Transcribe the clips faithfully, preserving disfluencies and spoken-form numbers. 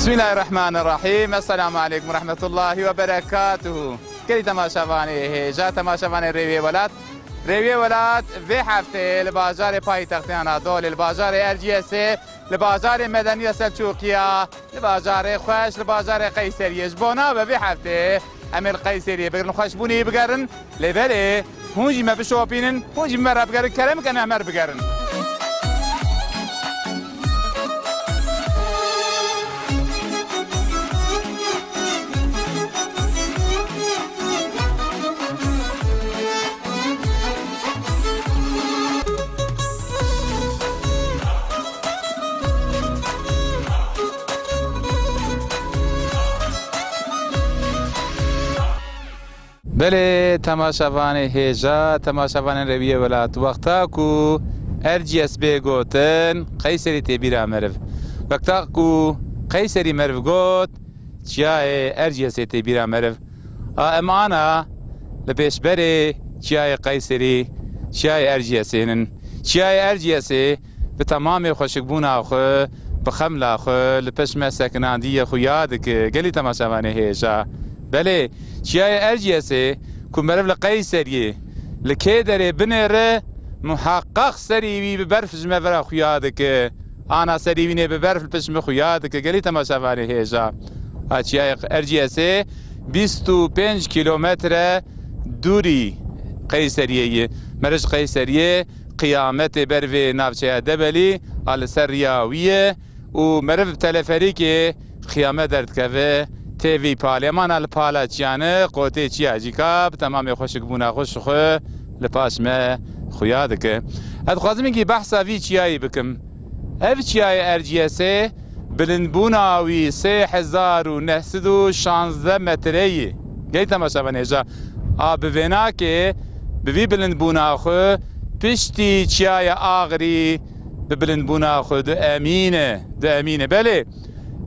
Bismillahirrahmanirrahîm. Esselamu aleykum ve rahmetullahi ve berekatuhu. Gelî temaşevanê hêja, temaşevanê Rêwiyê Welat. Rêwiyê Welat vê heftê li bajarê paytextê Anadolê, li bajarê Erciyesê, li bajarê medenî ya Selçûqiya, li bajarê xweş, li bajarê Qeyseriyê. Ji bona we vê heftê em ê li Qeyseriyê bigirin, xweşbûnî bigerin. Lê belê, hûn jî me bişopînin, hûn jî bi me re bigerin, kerem kin em her bigerin. Belê, temaşevanê hêja, temaşevanên Rêwiyê Welat, wexta ku Erciyes bê gotin, Qeyserî tê bîra meriv. Wexta ku Qeyserî meriv got, çiyayê Erciyesê tê bîra meriv. A em ana li pêşberê çiyayê Qeyserî, çiyayê Erciyesê nin. Çiyayê Erciyesê bi temamê xweşikbûna xwe, bi xemla xwe li pişt me sekinandiye xwe ya dike. Gelî temaşevanê hêja. Belê, çiyayê Erciyesê ku meriv li Qeyseriyê, li kê derê binêre, muheqeq serî wî bi berf ji me ve re xuya dike. Ana serî wî nê bi berf li pişt min xuya dike. Gelî temaşevanê hêja. A çiyayê Erciyesê bîst û pênc kîlometre dûrî Qeyseriyê ye. Meriv ji Qeyseriyê qiyametê ber vê navçeya Debelî a li ser riya wî ye û meriv bi teleferîkê qiyame derdikeve tê vî palê. Em ana li pala çiyane, qotê çiya jî ka bi temamê xweşikbûna xwe ji xwe li paş me xuya dike. Ez dixwazim hingî behsa vî çiyayî bikim. Ev çiyayê Erciyesê bilindbûna wî sê hezar û neh sed û şazdeh metre ye. Gelî temaşevanê hêja. A bi vênakê, bi vî bilindbûna xwe piştî çiyayê Axirî bi bilindbûna xwe diemîne, diemîne. Belê,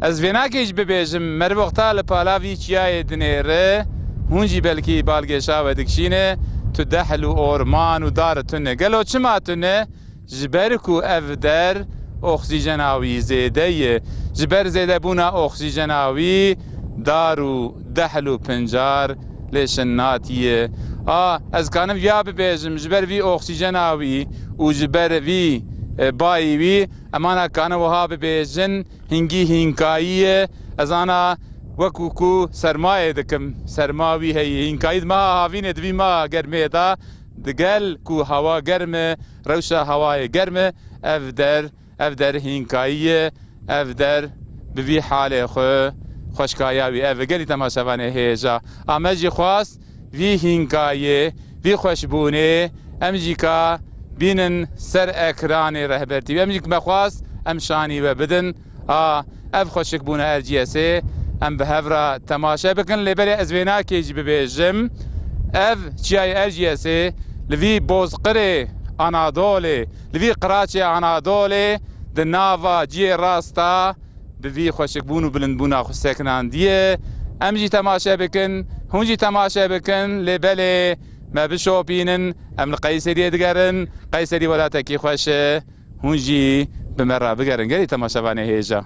ez vênakê jî bibêjim, meriv wexta li pala vî çiyayê dinêre, hûn jî belkî balgêşa we dikişîne, tu dehl û orman û dar tune. Gelo çima tune? Ji ber ku ev der oksîjena wî zêde ye. Ji ber zêdebûna oksîjena wî dar û dehl û pincar lê şinatiye. A, ez kanim viya bibêjim, ji ber vî oksîjena wî û ji ber vî, e, bayî wî, em ana kanin wiha bibêjin, hingî hînkayî ye. Ez ana wekû ku sermayê dikim, serma wî heye. Hînkayî di meha havînê, di vî meha germê de, digel ku hewa germ e, rewşa hewayê germ e, ev der, ev der hînkayî ye, ev der bi vî halê xwe, xweşkaya wî ev e. Gelî temaşevanê hêja. A me jî xwest vî hînkayê, vî xweşbûnê, em jî ka bînin ser ekranê Rehber T V. Em jî me xwest em şanî we bidin. A, ev xweşikbûna Erciyesê em bi hev re temaşe bikin. Lê belê ez vênakê jî bibêjim. Ev çiyayê Erciyesê li vî bozqirê Anadolê, li vî qiraçê Anadolê di nava cihê rasta bi vî xweşikbûn û bilindbûna xwe sekinandiye. Em jî temaşe bikin, hûn jî temaşe bikin, lê belê me bişopînin, em li Qeyseriyê digerin. Qeyserî welatekî xweş e, hûn jî bi me re bigerin. Gelî temaşevanê hêja.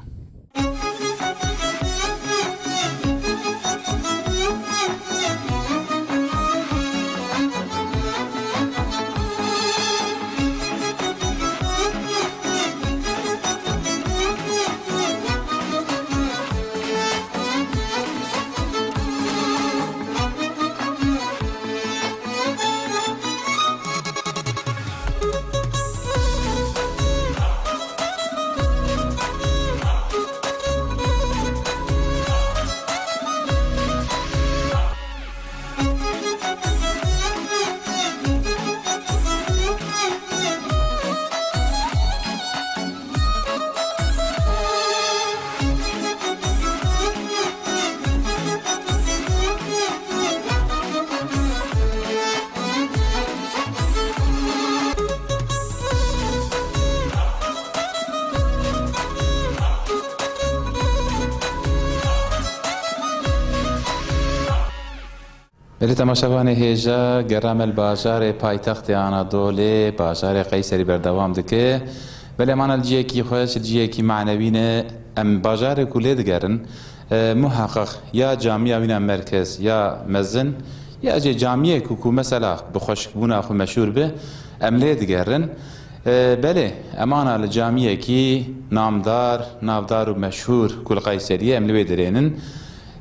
Belê temaşevanê hêja, gera me li bajarê paytextê Anadolê, bajarê Qeyserî berdewam dike. Belê mana li cihekî xweş, li cihekî manewî ne, Em bajarê ku lê digerin, e, muheqeq ya camiya wîna merkez ya mezin, ya jî camiyê ku, ku mesela bi xweşikbûna xwe meşhûr be, em lê digerin. E, belê, em ana li camiyekî namdar, navdar û meşhûr ku li Qeyseriyê em li wê derê nin.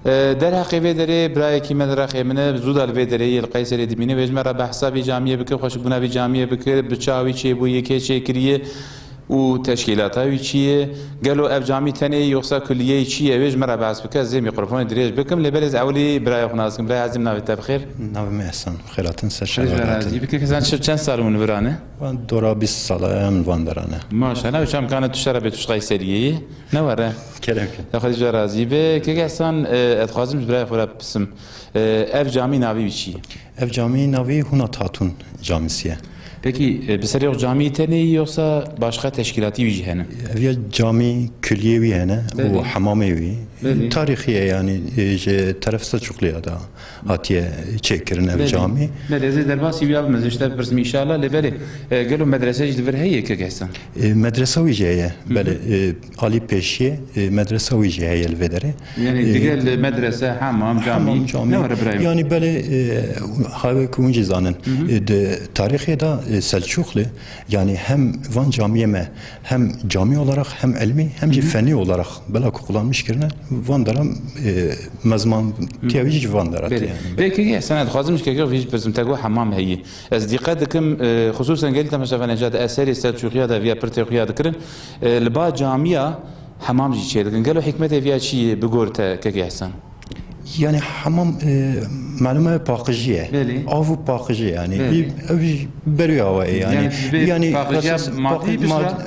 E, derheqê vê derê birayekî me li rexê min e, zû da li vê derê yê li Qeyserê dimîne, wê ji me re behsa vî camiyê bike, xweşikbûna vî camiyê bike, bi çawa wî çêbûye, kê çêkiriye û teşkîlata wî çi ye? Gelo ev camî tenê yê yoxsa kulliyeyê çi ye? Wê ji me re behs bike, ez ê mîkrofonê dirêj bikim, lê belê ez ewilî birayê xwe nas dikim. Birayê ezîz, navê te bi xêr? Navê me Ehsan. Xêratin ser. Xêr ji we razî. Bike, kesan çi, çend sal hûn li viran e? Van dora bîst sal e em li van deran e. Maşallah, û çamkane tu şeref bê, tu ji Qeyseriyê yî. Ne were? Kerem ke. Ya Xwedê ji we razî be. Kek Ehsan, e, ez dixwazim ji birayê xwe re bipirsim. E, ev camî navê wî çi ye? Ev camî navê Hunat Hatun Camisi ye. Pekî, e, bi serê xwe camî tenê yî yoxsa başqa teşkîlatî wî jî hene? Ev ya camî kulliyê wî hene û Belê. hemamê wî. Belê. Tarîxî ye, yanî, e, ji teref Selçuqliya da hatiye çêkirin ev Belê. camî. Belê, ez ê derbasî wî ya bim, ez ê ji te bipirsim înşallah. Lê belê, e, gelo medrese jî li vir heye, Kek Ehsan? E, medresa wî jî heye. Hı hı. Belê, e, alî pêşiyê, e, medresa wî jî heye li vê derê. Yani E, digel medrese, hemam, camî, hemam, camî. Ne were birayê? Yani belê, e, hawê ku hûn jî zanin. Hı hı. E, di tarîxê de, e, Selçuklu, yani hem van camiyê me, hem camî olarak, hem ilmî, hem jî Hı hı. fennî olarak bela ku kullanmış kirine, van dera, e, mezman Hı. tiya wî jî van dera Belê. yani. Belê, Kek Ehsan, ez dixwazim ji Kek Ehsan vî jî bipirsim, te got hemam heyî. Ez dîqet dikim, e, xisûsen gelî temaşevanê ca de eserê Selçûqiya de viya pirtê xuya dikirin, e, li ba camiya hemam jî çêdikin. Gelo hikmetê viya çi ye bi gor te, Kek Ehsan? Yani hemam, e, malum e paqijî ye. Belê. Av û paqijî yani. Belê. Ev jî berû awa ye yani. Yani, bi Yani, paqijiya esas madî paqij-, bişra? mad-,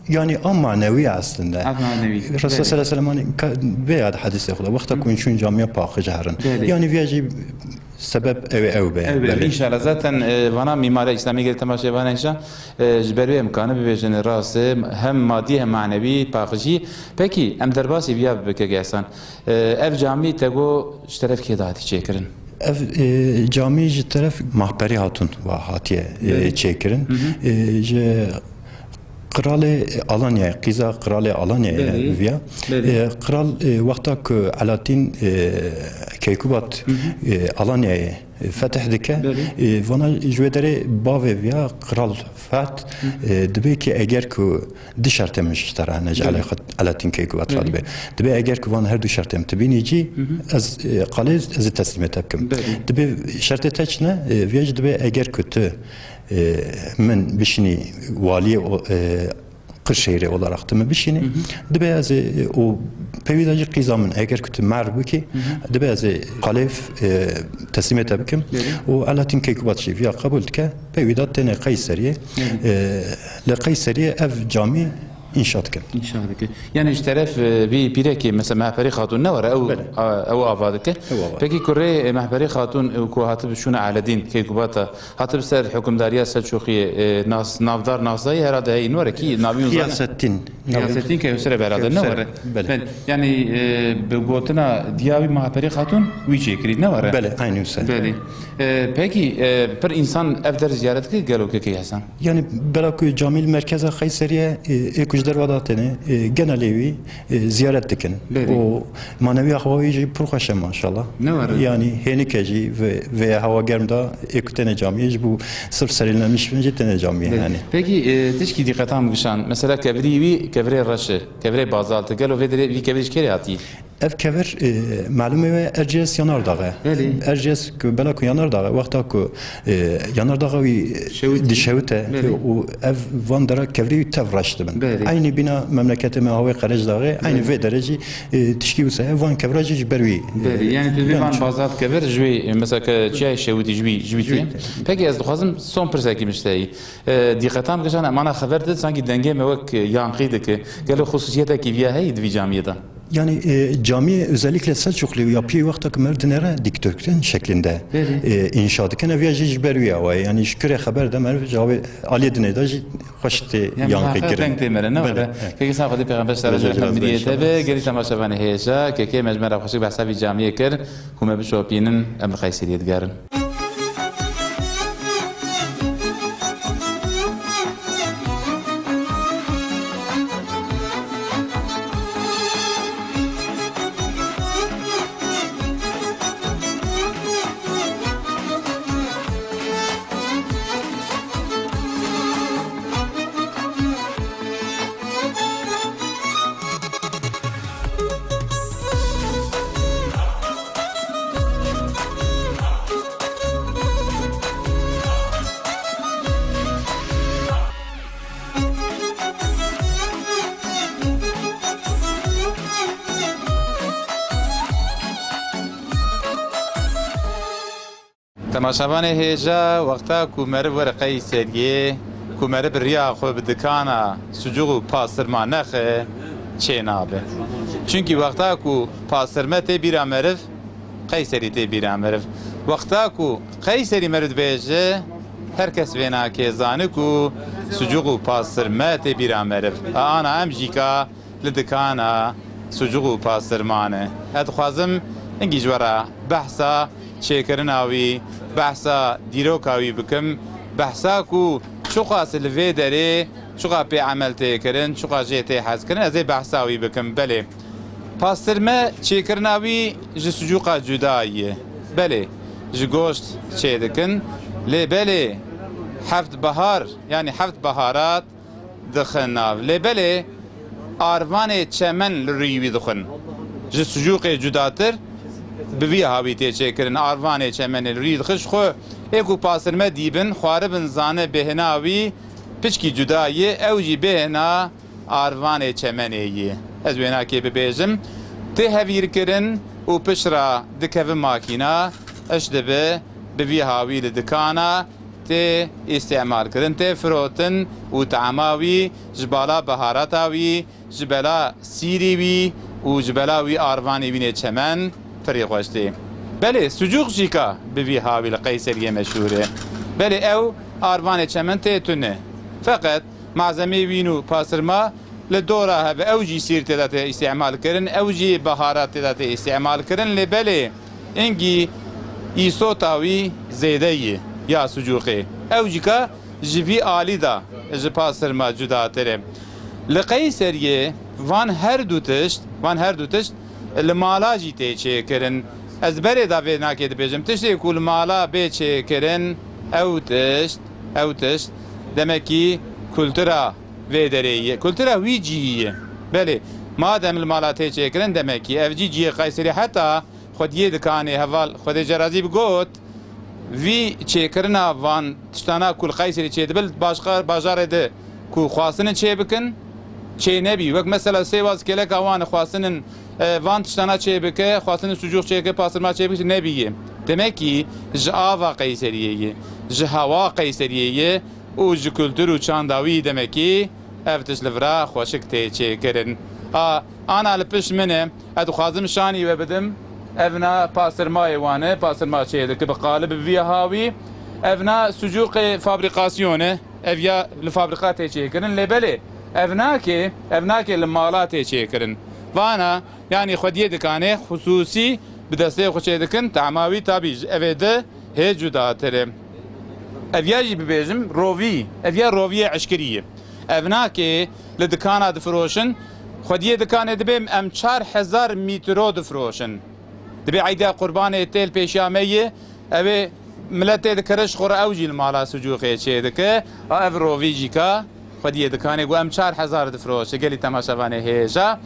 yani a manewî aslında. A manewî. Resulullah Belê. sallallahu aleyhi ve sellem hani ka-, veya hadisê xwe de, wexta Hı. ku çûn camiya paqij herin. Belê. Yani viya jî Sebeb ew ê ew be. Ew be, Belê. înşallah. Zaten, e, vana mîmariya Îslamî gelî temaşevanên şa, e, ji ber wê em kanin bibêjin rastî, hem madî hem manewî paqijî. Pekî, em derbasî viya bibe, Kek Ehsan. E, ev camî te got ji teref kê de hatî çêkirin? Ev, e, camî ji teref Mahperî Hatun ve hatiye, e, Belê. çêkirin. Hı hı. E, ji Qiralê Alanyayê, qîza Qiralê Alanyayê Belê. viya. Belê. E, Qiral, e, wexta ku Elatîn, e, Keykubat, Hı hı. e, Alanyayê, e, fetih dike, Belê. e, vana ji wê derê bavê viya Qiral Fehd, Hı hı. e, dibê ki eger ku du şertê min ji te re hene ji Belê. Alê-, Elatîn Keykubat re Belê. dibe. Dibê eger ku van her du şertê min tu bînî cî, Hı hı. ez, e, qalê ez ê teslîmê te bikim. Belê. Dibê şertê te çi ne? E, viya jî dibê eger ku tu e, min bişînî waliyê o, e, Qirşehîrê olarak tu min bişînî. Hı hı. Dibê ez ê, û pêwî de jî qîza min, eger ku tu merv bikî, Hı hı. dibê ez ê qalê, e, teslîmê te bikim. Belê. Û Elatîn Keykubat jî viya qebûl dike, pêwî de têne Qeyseriyê. Belê. E, li Qeyseriyê ev camî înşa dikin. Înşa dike. Yani ji teref, e, vî pîrekê, mesela Mehperî Xatûn ne were, ew, Belê. a, ew ava dike. Ew ava. Pekî kurê, e, Mehperî Xatûn, e, ku hatib şûna Eladîn Keykubata, hatib ser hukimdariya Selçûqiyê, e, nas-, navdar nasayî herhalde heyî ne were kî navî wî zane? Xiyasettîn. Xiyasettîn Keyhusrê be herhalde ne Keyhusrê, were? belê. Belê. Yani, e, bi gotina diya wî Mehperî Xatûn wî çêkirî ne were? Belê, aynî wisa. Belê. E, pekî, e, pir însan ev der ziyaret dike gelo Kek Ehsan? Yani bela ku camî li merkeza Qeyseriyê, e, ê ku ji derve de têne, e, genelê wî, e, ziyaret dikin. Belê. Û maneviya xwe wî jî pir xweş e maşallah. Ne were? Yani hênik e jî ve, vê hewa germ de ê ku têne camiyê ji bo sirf serînlenmiş bin jî têne camiyê Belê. yani. Pekî, e, tişkî dîqeta min kişand. Mesela kevirî wî kevirê reş e, kevirê bazalt e. Gelo vê derê vî kevirî ji kê re hatî? Ev kevir, e, malûmê we Erciyes Yanardağ e. Belê. Erciyes ku bela ku Yanardağ e, wexta ku, e, Yanardaxa wî Şewitî. dişewite Belê. û ev van dera kevirî wî tev reş dibin. Belê. Eynî bîna memleketê me Hawê Qerejdaxê, eynî Belê. vê derê jî, e, tişkî wisa ye, van kevira jî ji ber wî, e, Belê. Yani tu vê yan van çû. bazalt kevir ji wî, e, mesela ke çiyayê Şewitî ji wî, ji wî Ji wî tê. tê. Pekî ez dixwazim son pirsekî min ji te yî. E, dîqeta min kişand, em ana xeber didin, sankî dengê me wek, e, yanqî dike. Gelo xusûsiyetekî viya heye di vî camiyê de? Yani, e, camiye özellikle Selçuklu yapıyı wexta ku meriv dinêre dikdörtgen şeklinde, Belê. e, inşa dikin. Ev ya jî ji ber wî awa ye. Yani ji kurê xeber de meriv ji awê aliyê dinê de jî xweş tê Yani yanqê muhakkak kirin. deng tê me re, ne Belê, were? evet. Pekî, sax Xwedê pêxember selamet Belê, Muhammed Belê, yê te be. Belê. Gelî temaşevanê hêja, kekê me ji me re xweşik behsa vî camiyê kir, ku me bişopînin, em li Qeyseriyê digerin. Temaşevanê hêja, wexta ku meriv were Qeyseriyê, ku meriv bi riya xwe bi dikana sucûq û pasirma nexe, çênabe. Çunkî wexta ku pasirme tê bîra meriv, Qeyserî tê bîra meriv. Wexta ku Qeyserî meriv dibêje, her kes vênakê zane ku sucûq û pasirme tê bîra meriv. A ana em jî ka li dikana sucûq û pasirmane. Ez dixwazim hingî ji we re behsa çêkirina wî, behsa dîroka wî bikim, behsa ku çiqas li vê derê, çiqa pê emel tê kirin, çiqa jê tê hezkirin, ez ê behsa wî bikim. Belê, pasirme çêkirina wî ji sucûqa cuda ye. Belê, ji goşt çêdikin, lê belê heft bihar, yanî heft biharat, dixin nav. Lê belê arvanê çemen li rûyî wî dixin. Ji sucûqê cudatir bi vî hawî tê çêkirin. Arvanê çemenê li rûyî dixin. Ji xwe ê ku pasirme dîbin, xwaribin, zane bêhna wî piçkî cuda yê, ew jî bêhna arvanê çemenê yê. Ez wênakê bibêjim, tê hevîrkirin û piştre dikeve makîna, iş dibe bi vî hawî li dikana tê îstîmal kirin, tê firotin û teama wî ji bala biharata wî, ji bela sîrî wî û ji bela wî arvanê wî nê çemen pirî xweş tê. Belê, sucûq jî ka bi vî hawî li Qeyseriyê meşhûr e. Belê, ew arvanê çemen tê tune. Feqet malzemeyê wîn û pasirma li dora hev e, ew jî sîr tê de tê îstîmal kirin, ew jî biharat tê de tê îstîmal kirin, lê belê, hingî îsota wî zêde ye ya sucûqê. Ew jî ka ji vî alî de ji pasirma cudatir e. Li Qeyseriyê van her du tişt, van her du tişt li mala jî tê çêkirin. Ez berê de vênakê dibêjim, tiştê ku li mala bê çêkirin, ew tişt, ew tişt, demekî kultura vê derê ye. Kultura wî cihî ye. Belê, madem li mala tê çêkirin, demekî ev cî cihê Qeyserî heta xwediyê dikanê heval Xwedê Cerazî bi got, vî çêkirina van tiştana ku li Qeyserî çêdibe, li başqa bajarê de ku xwastinin çêbikin, çênebî. Wek mesela Sêwaz kêleka wan xwastinin, e, van tiştana çêbike, xwastinin sucûq çêke, pasirma çêbike, nebîye. Demekî ji ava Qeyseriyê ye, ji hewa Qeyseriyê ye û ji kultur û çanda wî demekî ev tişt li vira xweşik tê çêkirin. A, ana li pişt min e, ez dixwazim şanî we bidim. Ev na pasirmayê wan e, pasirma çêdike bi qalib bi vî hawî. Ev na sucûqê fabrîkasyon e, ev ya li fabrîka tê çêkirin. Lê belê, ev nake, ev nake li mala tê çêkirin. Vana, yanî xwediyê dikanê xusûsî bi destê xwe çêdikin, tema wî tabî ji evê di hê cudatir e. Ev ya jî bibêjim, rovî, ev ya roviyê eşkirî ye. Ev nake li dikana difiroşin, xwediyê dikanê dibê em çar hezar mîtro difiroşin. Dibê eyda qurbanê tê li pêşiya me ye, ev ê milet tê dikire ji xwe re, ew jî li mala sucûqê çêdike. A ev rovî jî ka xwediyê dikanê ku em çar hezar difiroşe, gelî temaşevanê hêja.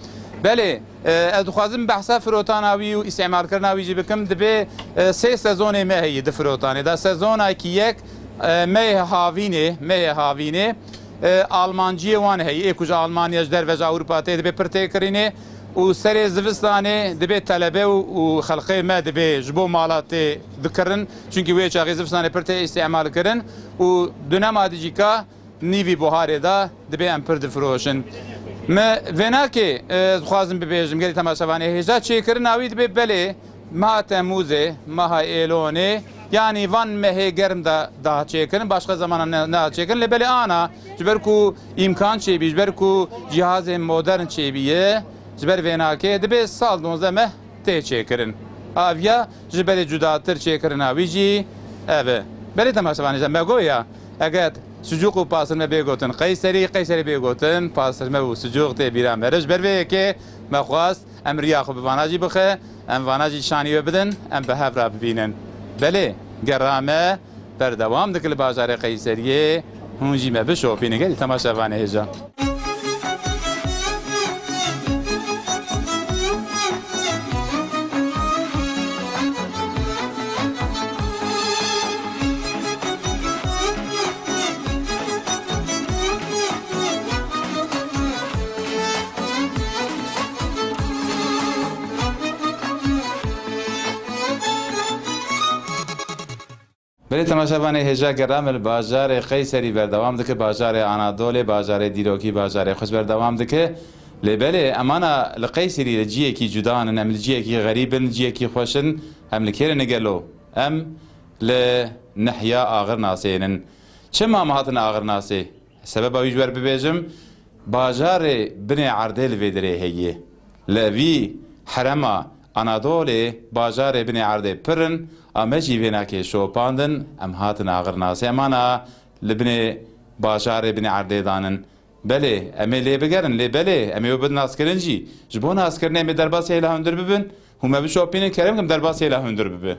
Belê, e, ez dixwazim behsa firotana wî û îstîmalkirina wî jî bikim. Dibê, e, sê sezonê me heye di firotanê de. Sezonakî yek, e, meyê havînê, meyê havînê, e, almanciyê wan heye. Ê ku ji Almanya, ji derve, ji Ewropa tê dibê pir tê kirînê û serê zivistanê dibê telebe û, û xelqê me dibê ji bo mala tê dikirin. Çunkî wê çaxê zivistanê pir tê îstîmal kirin û dunema dijî ka nîvî buharê de dibê em pir difiroşin. Me vênakê, e, dixwazim bibêjim, gelî temaşevanê hêja çêkirina wî dibê belê meha Temûzê, meha Êlonê, yanî van mehê germ de daha çêkirin, başqa zamana ne, ne çêkirin. Lê belê ana, ji ber ku îmkan çêbî, ji ber ku cihazên modern çêbîye, ji ber vênakê dibê sal duwazdeh meh tê çêkirin. Aviya ji berê cudatir çêkirina wî jî ev e. Berê temaşevanê, me goya, eger sucûq û pasirme bê gotin Qeyserî, Qeyserî bê gotin pasirme û sucûq tê bîra me re. Ji ber vê yekê me xwest em riya xwe bi vana jî bixe, em vana jî şanî we bidin, em bi hev re bibînin. Belê, gera me berdewam dike li bajarê Qeyseriyê, hûn jî me bişopînin. Gelî temaşevanê hêja. Belê temaşevanê hêja, gera me li bajarê Qeyserî berdewam dike, bajarê Anadolê, bajarê dîrokî, bajarê xweş berdewam dike. Lê belê, emana li Qeyserî li ciyekî cuda nin, em li ciyekî xerîb in, ciyekî xweş in, em li kê re ne gelo? Em li Nehya Axirnasê nin. Çima em hatin Axirnasê? Sebeba wî ji we re bibêjim, bajarê binê erdê li vê derê heye. Li vî herema Anadolê bajarê binê erdê pir in, a me jî vê nakê şopandin, em hatin Axirnasê. Emana li binê bajarê binê erdê danin. Belê, em ê lê bigerin, lê belê, em ê wê bidin naskirin jî. Ji bo naskirinê em ê derbasî hêla hundir bibin. Hûn me bişopînin, kerem kim derbasî hêla hundir bibe.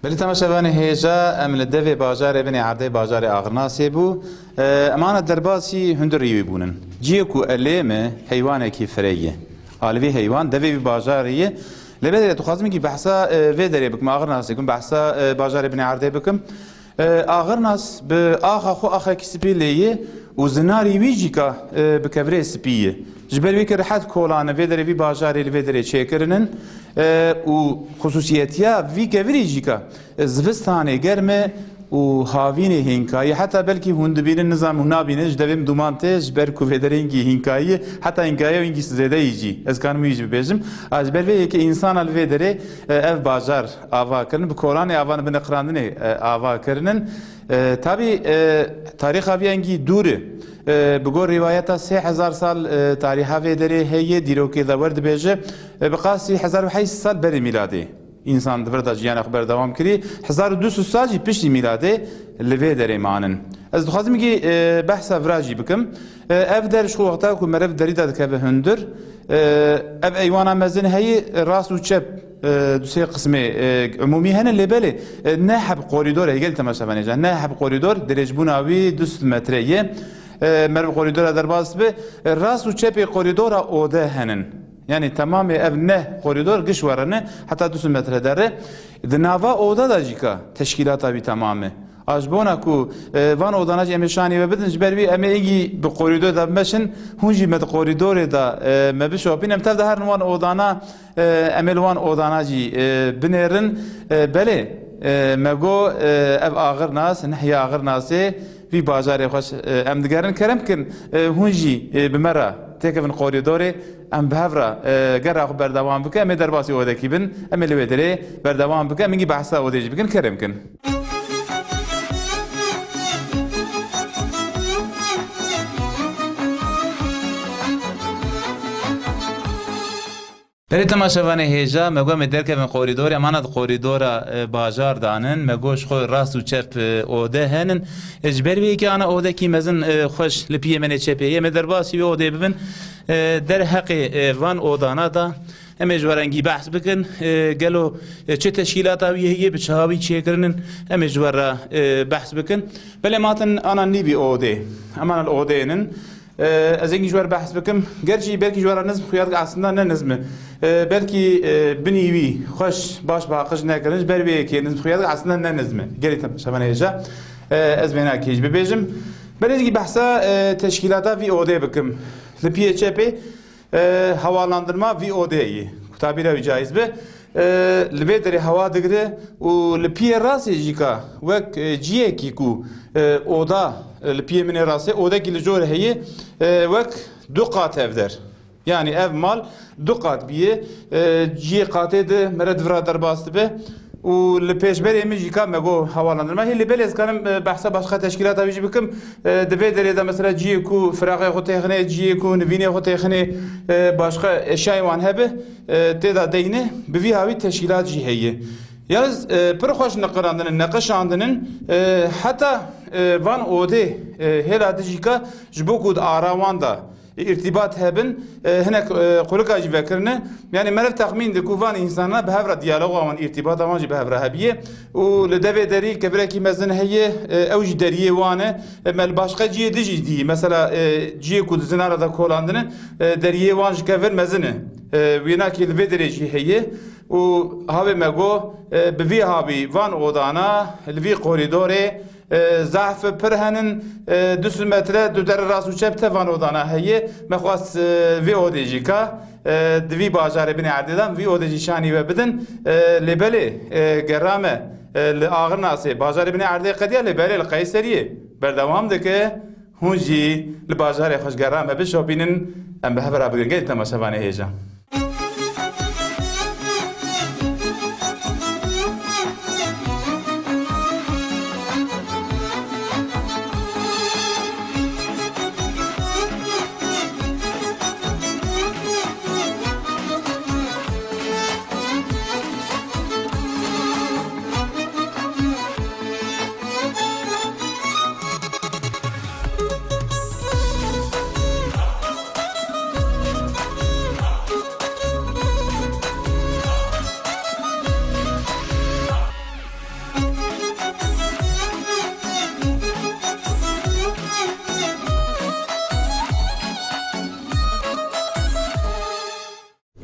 Belê temaşevanê hêja, em li devê bajarê binê erdê, bajarê Axirnasê bû. E, em ana derbasî hundirî wî bûnin. Ciyê ku e lê me heywanekî firê ye. A li vî heywan devê wî bajarê ye. Lê belê dixwazim kî behsa, e, vê derê bikim, Axirnasê bikim, behsa, e, bajarê binê erdê bikim. E, Axirnas bi axa xwe axekî spî lê ye û zinarî wî jî ka, e, bi kevirê spî ye. Ji ber wê ke rehet kolan e vê derê vî bajarê li vê derê çêkirinin, e, û xusûsiyetiya vî kevirî jî ka, e, zivistanê germ e û havînê hînkayî. Heta belkî hûn dibînin, nizam hûn nabînin, ji devê min dûman tê, ji ber ku vê derê hînkî hînkayî ye, heta hînkayî ew hînkî zêde yî jî. Ez kanim wî jî bibêjim. A, ji ber vê yekê însana li vê derê, e, ev bajar ava kirin, bi kolanê ava, bi niqirandinê, e, ava kirinin. E, tabî, e, tarîxa vî engî dûr e. E, bi gor rîwayeta sê hezar sal, e, tarîxa vê derê heye, dîrokê de wer dibêje, e, bi qasî hezar û heyt sed sal berî mîladê însan di vir de jiyana xwe berdewam kirî. Hezar û du sed sal jî piştî mîladê li vê derê manin. Ez dixwazim kî, e, behsa vira jî bikim. E, ev der ji xwe wexta ku meriv derî de dikeve hundir, e, ev eywana mezin heye, rast û çep, e, du sê qismê, e, umûmî hene, lê belê, e, neh heb korîdor heye, gelî temaşevanê hêja, neh heb korîdor, dirêjbûna wî du sed metre ye. E, meriv korîdora derbas dibe, e, rast û çepê korîdora ode henin. Yanî temamê ev neh korîdor giş werine heta du sed metre derê. Di nava oda de jî ka teşkîlata wî temam e. A ji bona ku, e, van odana jî em ê şanî we bidin, ji ber wî em ê îngî bi korîdor de bimeşin, hûn jî me di korîdorê de, e, me bişopîn. Em tev de herin wan odana, e, em ê li wan odana jî, e, binêrin. E, belê, e, me got, e, ev Axirnas, Nehya Axirnasê, vî bajarê xweş, e, em digerin. Kerem kin, e, hûn jî, e, bi me re têkevin korîdorê, em bi hev re, e, gera xwe berdewam bikin, em ê derbasî odekî bin, em ê li wê derê berdewam bikin, em îngî behsa odê jî bikin, kerem kin. Belê temaşevanê hêja, me got em ê derkevin korîdorê, em ana di korîdora, e, bajar danin, me got ji xwe rast û çep, e, ode henin. E, ji ber wê yekê ana odekî mezin, e, xweş li piyê me nê çepê ye, em ê derbasî wê odê bibin. E, derheqê, e, van odana da em ê ji we re îngî behs bikin. E, gelo, e, çi teşkîlata wî heye, bi çawa wî çêkirinin, em ê ji we re, e, behs bikin. Belê em hatin ana nîvî odê. Em ana li odê nin. E, ez êkî ji we re behs bikim. Gerçî belkî ji we re nizm xuya dike, aslında ne nizm e. E, belkî, e, binî wî xweş, baş bi haqij nekirin, ji ber vê yekê nizm xuya dike, aslında ne nizm e. Gelî temaşevanê hêja, e, ez vê nakê jî bibêjim. Belê dikî behsa, e, teşkîlata vî odê bikim. Li piyê çepê, e, hewalandinma vî odê yî. Ku tabîra wî caiz be. E, li vê derê hewa digire û li piyê rastê jî ka wek, e, ciyekî ku, e, oda, e, li piyê min ê rastê odekî li jor heye, e, wek du qat ev der. Yanî ev mal du qat bîye, e, ciyê qatê di mere di vira derbas dibe û li pêşberê min jî ka me got hewalandinma. Hê lê belê ez karim, e, behsa başqa teşkîlata wî jî bikim. E, di vê derê de mesela ciyê ku firaqê xwe têxine, ciyê ku nivînê xwe têxine, e, başqa eşyayê wan hebe, e, tê de deyne, bi vî hawî teşkîlat jî heye. Yalnız, e, pir xweş niqirandinin, neqişandinin, e, heta, e, van odê, e, hêla dijîka ji bo ku di ara wan de, e, îrtîbat hebin, e, hinek, e, qulika jî vekirine. Yani meriv texmîn di ku van însana bi hev re diyaloga wan, îrtîbata wan jî bi hev re hebiye. Û li devê derî kevirekî mezin heye, e, ew jî deriyê wan e. E, me li başqa ciyê dijî dî. Mesela, e, ciyê ku di zinara de kolandine, e, deriyê wan ji kevir mezin e. E, wênakê li vê derê jî heye. Û havê me got, e, bi vî havî van odana, li vî korîdorê, e, zehf pir henin, e, du sed metre du derê rast û çep te van odana heye. Me xwest, e, vê odê jî ka, e, di vî bajarê binê erdê de vî odê jî şanî we bidin. E, lê belê, e, gera me, e, li Axirnasê, bajarê binê erdê qediya, lê belê li Qeyseriyê berdewam dike. Hûn jî li bajarê xwe ji gera me bişopînin, em bi hev re bigrin. Gelî temaşevanê hêja.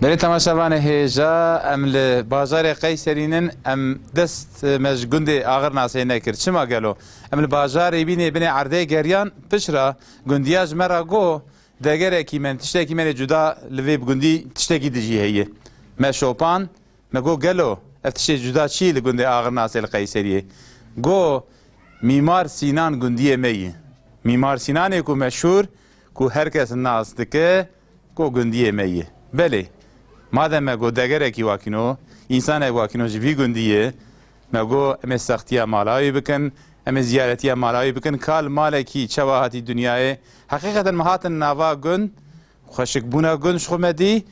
Belê temaşevanê hêja, em li bajarê Qeyserî nin, em dest me ji gundê Axirnasê nekir. Çima gelo? Em li bajarê bînê binê erdê geriyan, piştre gundiya ji me re got, degerekî me, tiştekî me lê cuda li vê gundî tiştekî dijî heye. Me şopan, me got, gelo ev tiştê cuda çi li gundê Axirnasê li Qeyseriyê? Got, Mîmar Sînan gundiyê me yî. Mîmar Sînanê ku meşhûr, ku her kes nas dike, ku gundiyê me yî. Belê, madem me got degerekî wakîno, însanek wakîno ji vî gundî ye, me got em ê sextiya mala wî bikin, em ê ziyaretiya mala wî bikin, ka li malekî çawa hatî dinyayê. Heqîqeten me hatin nava gund, xweşikbûna gund ji xwe me dî,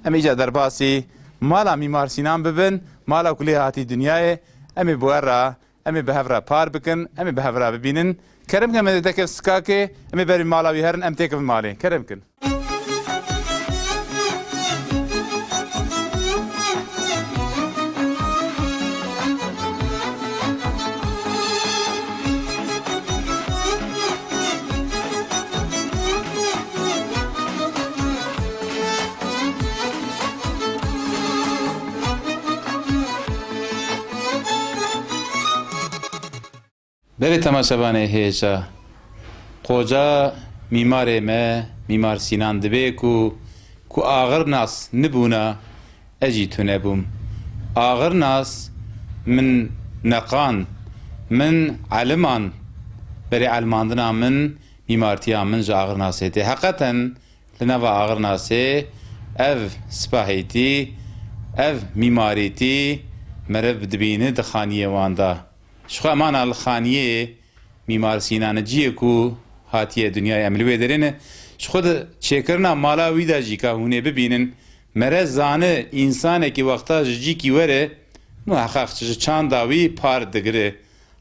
em îca derbasî mala Mîmar Sînan bibin, mala ku lê hatî dinyayê, em ê bi we re Em ê bi hev re par bikin, em ê bi hev re bibînin. Kerem kin, em ê deke sikakê, em ê berî mala wî herin, em têkevin malê. Kerem kin. Belê temaşevanê hêja, qoca mîmarê me, Mîmar Sînan dibê ku, ku Axirnas nibûna, ez jî tune bûm. Axirnas min neqand, min eliman, berê elmandina min, mîmartiya min ji Axirnasê tê. Heqeten, Li nava Axirnasê ev spahîtî, ev mîmarîtî meriv dibîne di xaniyê wan de. Ji xwe emana li xaniyê Mîmar Sînan e, ciyê ku hatiye dinyayê, em li wê derê ne. Ji xwe di çêkirina mala wî de jî ka hûn ê bibînin, mere zane însanekî wexta ji cîkî were, muheqeq ji çanda wî par digire.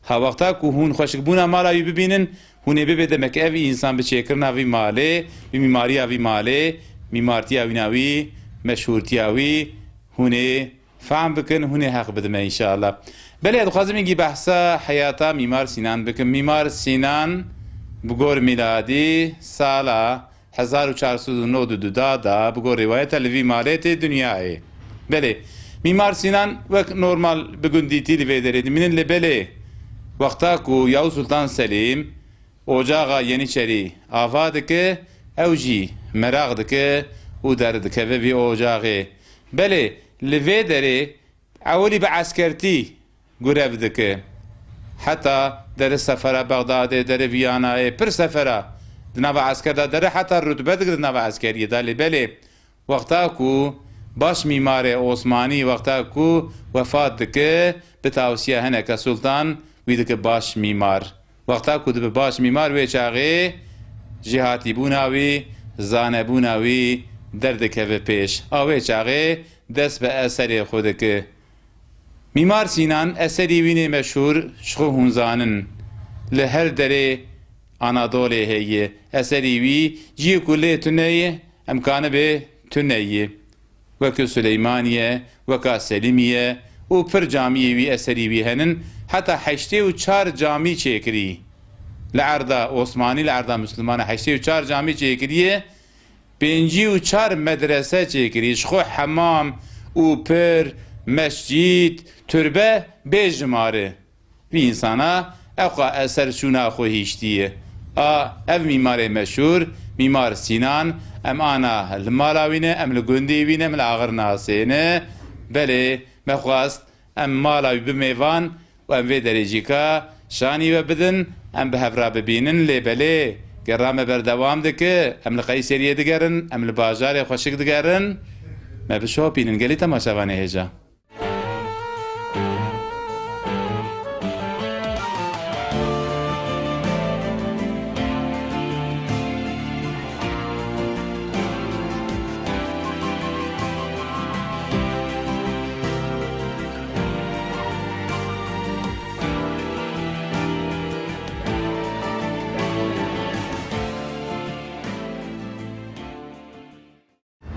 Ha wexta ku hûn xweşikbûna mala wî bibînin, hûn ê bibê demek ev însan bi çêkirina vî malê, bi mîmariya vî malê, mîmartiya wîna wî, meşhûrtiya wî, hûn ê fehm bikin, hûn ê heq bidin me înşallah. Belê, ez dixwazim îngî behsa heyata Mîmar Sînan bikim. Mîmar Sînan bi gor mîladî sala hezar û çar sed û nod û du da da, bi gor rîwayeta li vî malê tê dinyayê. Belê, Mîmar Sînan wek normal bi gundîtî li vê derê dimînin, lê belê wexta ku Yavuz Sultan Selîm ocaxa Yenîçerî ava dike, ew jî meraq dike û derdikeve vî ocaxê. Belê, li vê derê Ewilî bi eskertî gurev dike. Heta dere sefera Bexdadê, dere Vîyanayê, pir sefera di nava esker de dere, heta rutbe digire di nava eskeriyê de. Lê belê, wexta ku baş mîmarê Osmanî, wexta ku wefat dike, bi tawsiya hineke sultan wî dike baş mîmar. Wexta ku dibe baş mîmar, wê çaxê jêhatîbûna wî, zanebûna wî derdikeve pêş. A wê çaxê dest bi eserê xwe dike. Mîmar Sînan eserî wî nê meşhûr ji xwe hûn zanin. Li her derê Anadolê heye. Eserî wî ciyê ku lê tune ye, em kanibê tune ye. Weke Suleymaniye, weka Selimiye û pir camiyê wî eserî wî henin. Heta heştê û çar camî çêkirî. Li erda Osmanî, li erda Mislimanan heştê û çar camî çêkiriye. Pêncî û çar medrese çêkirî, ji xwe hemam û pir, mescîd, turbe bê jimare. Vî însana ewqa eser şûna xwe hîştiye. A, ev mîmarê meşhûr, Mîmar Sînan, em ana li mala wî ne, em li gundê wî ne, em li Axirnasê ne. Belê, me xwest em mala wî bimêvan û em vê derê jî ka şanî we bidin, em bi hev re bibînin, lê belê, gera me berdewam dike, em li Qeyseriyê digerin, em li bajarê xweşik digerin, me bişopînin. Gelî temaşevanê hêja.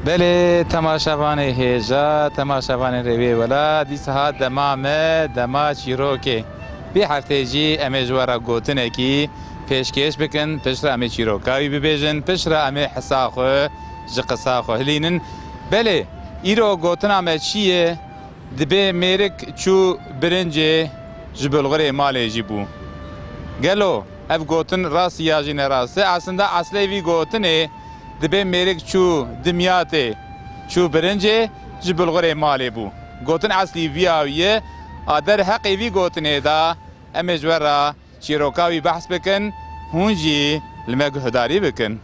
Belê, temaşevanê hêja, temaşevanê rêwê wela, dîsa hat dema me, dema çîrokê. Vî heftê jî em ê ji we re gotinekî pêşkêş bikin, piştre em ê çîroka wî bibêjin, piştre em ê hisa xwe ji qisa xwe hilînin. Belê, îro gotina me çi ye? Dibê mêrik çû birincê ji bulxurê malê jî bû. Gelo ev gotin rast ya jî ne rast e? Aslında eslê vî gotinê dibê mêrik çû dimyatê, çû birincê ji bulxurê malê bû. Gotin eslî viya wî ye, a derheqê vî gotinê de em ê ji we re çîroka wî behs bikin, hûn jî li me guhdarî bikin.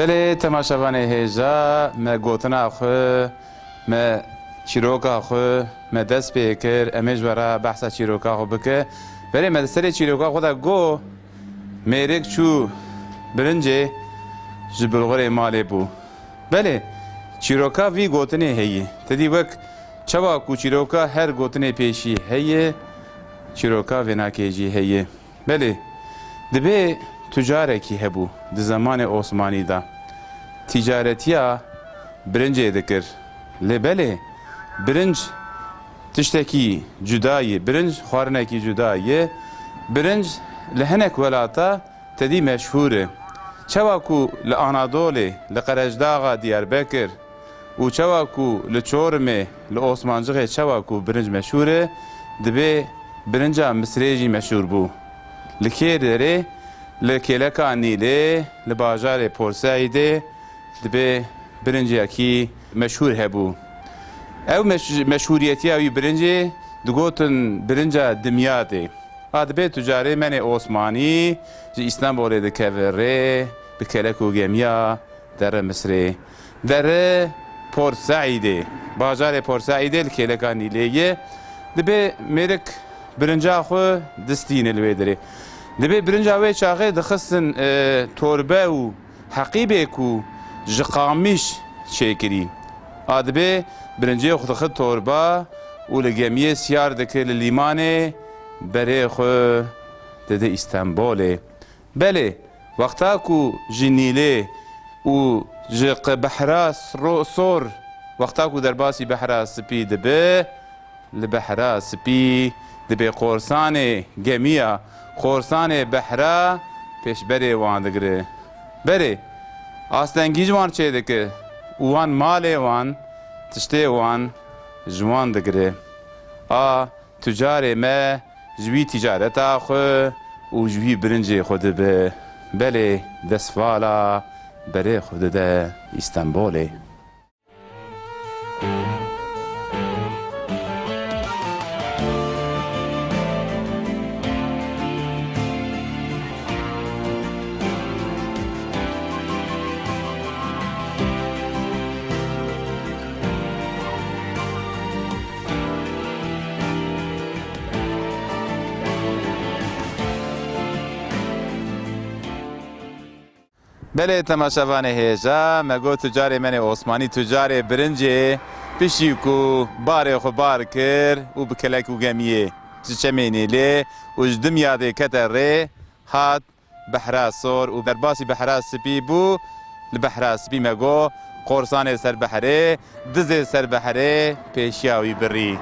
Belê, temaşevanê hêja, me gotina xwe, me çîroka xwe, me dest pê kir, em ê ji we re behsa çîroka xwe bike. Belê, me di serê çîroka xwe de got, mêrik çû birincê ji bulxurê malê bû. Belê, çîroka vî gotinê heye. Te dî wek çawa ku çîroka her gotinê pêşî heye, çîroka vênakê jî heye. Belê, dibê tucarekî hebû di zemanê Osmanî de. Tîcaretiya birincê dikir. Lê belê, birinc tiştekî cuda ye. Birinc xwarinekî cuda ye. Birinc li hinek welata tedî meşhûr e. Çawa ku li Anadolê, li Qerecdaxa Diyarbekir, û çawa ku li Çorumê, li Osmancixê çawa ku birinc meşhûr e, dibê birinca Misirê jî meşhûr bû. Li kê derê? Li kêleka Nîlê, li bajarê Porseîdê dibê birincekî meşhûr hebû. Ew meş-, meşhûriyetiya wî birincê digotin birinca Dimyatê. A dibê tucarê menê Osmanî ji Îstanbulê dikeve rê bi kelek û gemiya dere Misirê. Dere Port Seîdê, bajarê Port Seîdê li kêleka Nîlê ye. Dibê mêrik birinca xwe distîne li wê derê. Dibê birinca wê çaxê dixistin, e, torbe û heqîbê ku ji qamîş çêkirî. A dibê birincê xwe dixist torba û li gemiyê siyar dikir li lîmanê berê xwe dide Îstanbolê. Belê, wexta ku ji Nîlê û ji qe-, behra sro-, sor, wexta ku derbasî behra spî dibe, li behra spî dibê qorsanê gemiya, qorsanê behra pêşberê wan digire. Belê, astengî ji wan çêdike û wan malê wan, tiştê wan ji wan digire. A tucarê me ji wî ticareta xwe û ji wî birincê xwe dibe. Belê, destvala berê xwe dide Îstanbolê. Belê temaşevanê hêja, me got tucarê me nê Osmanî, tucarê birincê, piştî ku barê xwe bar kir û bi kelek û gemiyê ji çemê Nîlê û ji Dimyadê kete rê, hat behra sor û derbasî behra spî bû. Li behra spî me got, qorsanê ser behrê, dizê ser behrê pêşiya wî birî.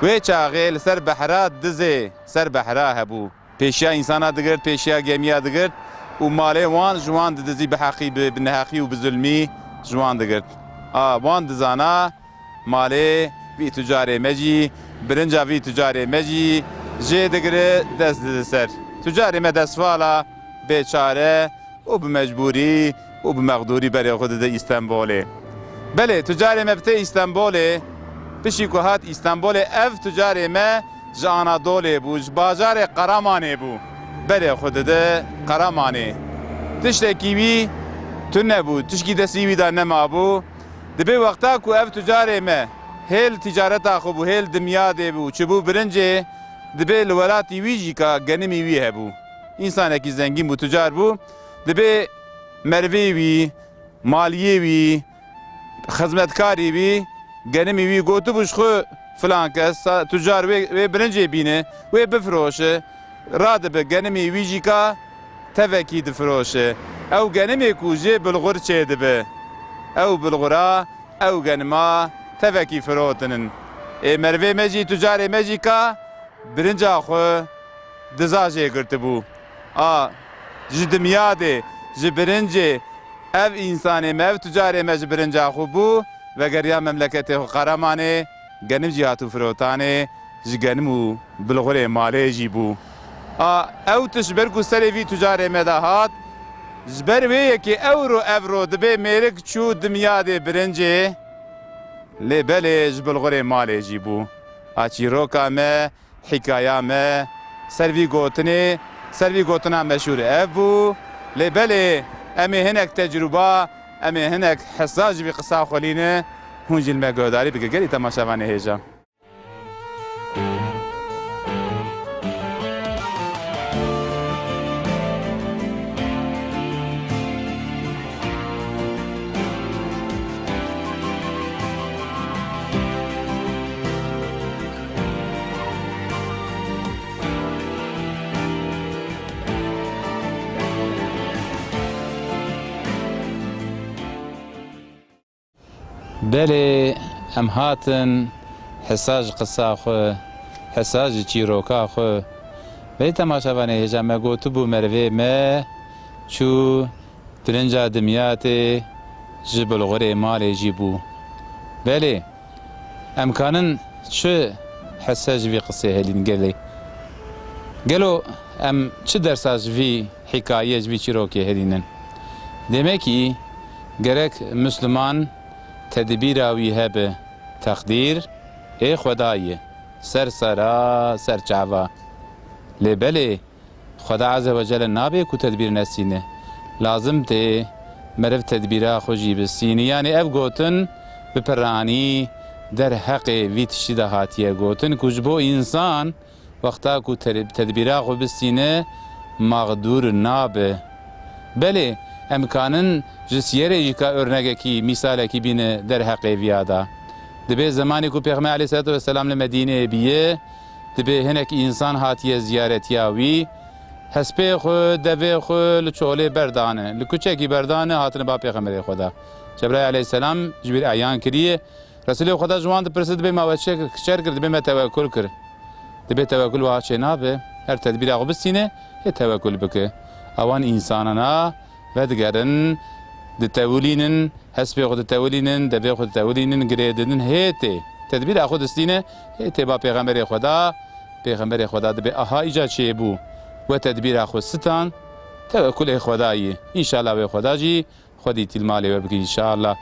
Wê çaxê li ser behra dizê ser behra hebû. Pêşiya însana digirt, pêşiya gemiya digirt û malê wan ji wan didizî, bi heqî, bi, bi neheqî û bi zulmî ji wan digirt. A, wan dizana malê vî tucarê me jî, birinca vî tucarê me jî jê digire, dest dide ser. Tucarê me destvala, bêçare û bi mecbûrî û bi mexdûrî berê xwe dide Îstenbolê. Belê, tucarê me bi tê Îstenbolê, piştî ku hat Îstenbolê, ev tucarê me ji Anadolê bû, ji bajarê Qeramanê bû. Berê xwe dide Qeramanê. Tiştekî wî tune bû, tişkî destî wî de nemabû. Dibê wexta ku ev tucarê me hêl tîcareta xwe bû, hêl Dimyadê bû, çibû birincê, dibê li welatî wî jî ka genimî wî hebû. Însanekî zengîn bû, tucar bû. Dibê merivê wî, maliyê wî, xizmetkarî wî, genimî wî gotibû ji xwe, filan kes, sa-, tucar wê, wê birincê bîne, wê bifiroşe, radibe genimî wî jî ka tevekî difiroşe. Ew genimê ku jê bilxur çêdibe. Ew bilxura, ew genima tevekî firotinin. Ê merivê me jî, tucarê me jî ka birinca xwe diza jê girtibû. A, ji Dimyadê, ji birincê, ev însanê me, ev tucarê me ji birinca xwe bû, vegeriya memleketê xwe Qeremanê, genim jî hatû firotanê, ji genim û bilxurê malê jî bû. A, ew tişt ji ber ku serê vî tucarê me de hat, ji ber wê yekê ewro evro dibê mêrik çû Dimyadê birincê, lê belê ji bilxurê malê jî bû. A, çîroka me, hîkaya me, ser vî gotinê, ser vî gotina meşhûr ev bû. Lê belê, em ê hinek tecrûba, em ê hinek hisa ji vî qisa xwelîne, hûn jî li me guhdarî bike. Gelî temaşevanê hêja. Belê, em hatin hisa ji qisa xwe, hisa ji çîroka xwe. Belê temaşevanê hêja, me gotibû merivê me çû birinca Dimyatê, ji bilxurê malê jî bû. Belê, em kanin çi hese ji vî qisê helîn gelê? Gelo em çi dersa ji vî hîkayê, ji vî çîrokê herînin? Demekî gerek Misliman tedbîra wî hebe, teqdîr ê Xwedayê, ser sera, ser çava. Lê belê, Xweda Azze ve Celle nabê ku tedbîr nesîne. Lazim tê meriv tedbîra xwe jî bisîne. Yanî ev gotin bi piranî derheqê vî tiştî de hatiye gotin ku ji bo însan, wexta ku ter-, tedbîra xwe bistîne, mexdûr nabe. Belê, em kanin ji siyerê jî ka örnegekî, mîsalekî bîne derheqê viya de. Dibê zemanê ku Pêxember aleyhisselatu vesselam li Medîneyê bîye, dibê hinek însan hatiye ziyaretiya wî, hespê xwe, devê xwe li çolê berdane, li kuçekî berdane, hatine ba Pêxemberê Xweda. Cebraîl aleyhisselam ji bîr eyan kiriye, Resûlê Xweda ji wan dipirse, dibê ma we çi kir, çer kir, dibê me tewekul kir. Dibê tewekul wiha çê nabe, her tedbîra xwe bistîne, hê tewekul bike. Ewan însanana vedigerin, ditewilînin, hespê xwe ditewilînin, devê xwe ditewilînin, girê didin, hê tê. Tedbîra xwe distîne, hê tê ba Pêxemberê Xweda, Pêxemberê Xweda dibê aha îca çêbû. We tedbîra xwe sitan, tewekulê Xwedayê. Înşallah wê Xweda jî Xwedî tî li malê we bike înşallah.